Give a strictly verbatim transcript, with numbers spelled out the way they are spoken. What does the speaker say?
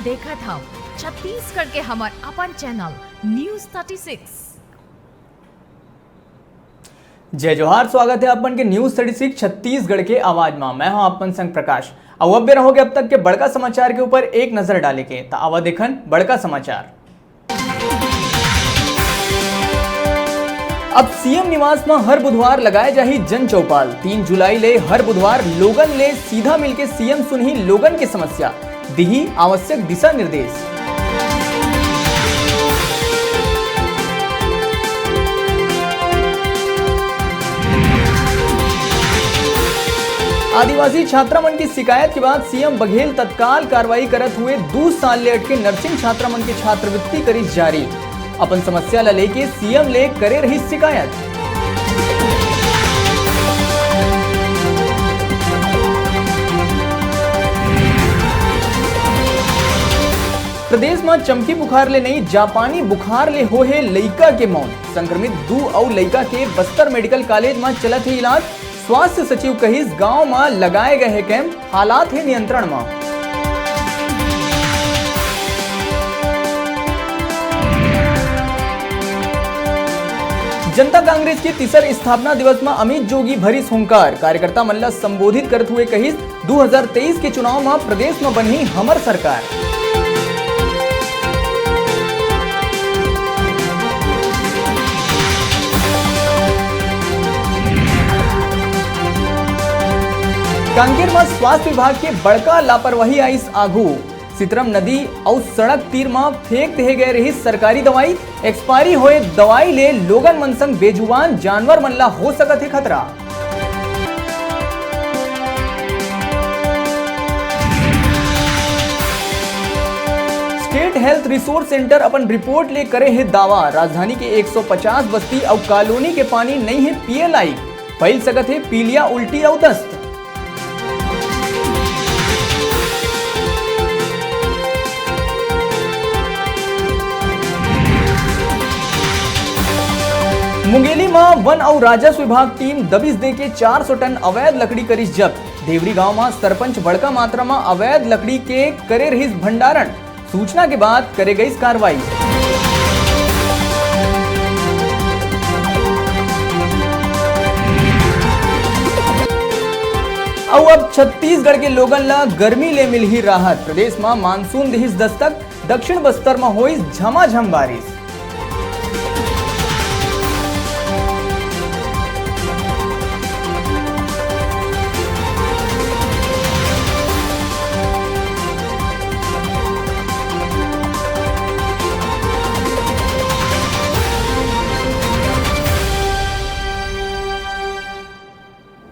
देखत हव छत्तीसगढ़ के हमर अपन चैनल न्यूज़ थर्टी सिक्स। जय जोहार, स्वागत हे आप मन के न्यूज़ थर्टी सिक्स छत्तीसगढ़ के आवाज मा। मैं हूं आप मन संग प्रकाश। अउ अब बेरा होगे अब तक के बड़का समाचार के ऊपर एक नजर डाले के। त आवा देखन बड़का समाचार। अब सीएम निवास म हर बुधवार लगाए जाही जन चौपाल। तीन जुलाई ले हर बुधवार लोगन ले सीधा मिलके सीएम सुनही लोगन के समस्या, दिही आवश्यक दिशा निर्देश। आदिवासी छात्रा मन की शिकायत के बाद सीएम बघेल तत्काल कार्रवाई करत हुए दू साल ले अटके नर्सिंग छात्रा मन के छात्रवृत्ति करिस जारी। अपन समस्या ल लेके सीएम ले करे रहिस शिकायत। प्रदेश म चमकी बुखार ले नई, जापानी बुखार ले होहे लइका के मौत। संक्रमित दू अउ लइका के बस्तर मेडिकल कॉलेज म चलत हे इलाज। स्वास्थ्य सचिव कहिस, गांव म लगाए गए हे कैंप, हालात हे नियंत्रण म। जनता कांग्रेस के तीसर स्थापना दिवस म अमित जोगी भरिस हुंकार। कार्यकर्ता मन ल संबोधित करत हुए कहिस, दू हजार तेईस के चुनाव म प्रदेश म बनही हमर सरकार। कांकेर म स्वास्थ्य विभाग के बड़का लापरवाही आइस आघू। सितरम नदी अउ सड़क तीर म फेंक देहे गए रहिस सरकारी दवाई। एक्सपायरी होए दवाई ले लोगन मन संग बेजुबान जानवर मन ला हो सकत हे खतरा। स्टेट हेल्थ रिसोर्स सेंटर अपन रिपोर्ट ले करे हे दावा, राजधानी के एक सौ पचास बस्ती अउ कॉलोनी के पानी नइ हे पिए लायक, फैल सकत हे पीलिया, उल्टी अउ दस्त। मुंगेली म वन अउ राजस्व विभाग टीम दबिश देके चार सौ टन अवैध लकड़ी करिस जब्त। देवरी गांव म सरपंच बड़का मात्रा म अवैध लकड़ी के करे रहिस भंडारण। सूचना के बाद करे गइस कार्रवाई। अउ अब छत्तीसगढ़ के लोगन ल गर्मी ले मिलही राहत। प्रदेश म मानसून दिहिस दस्तक, दक्षिण बस्तर म होइस झमाझम बारिश।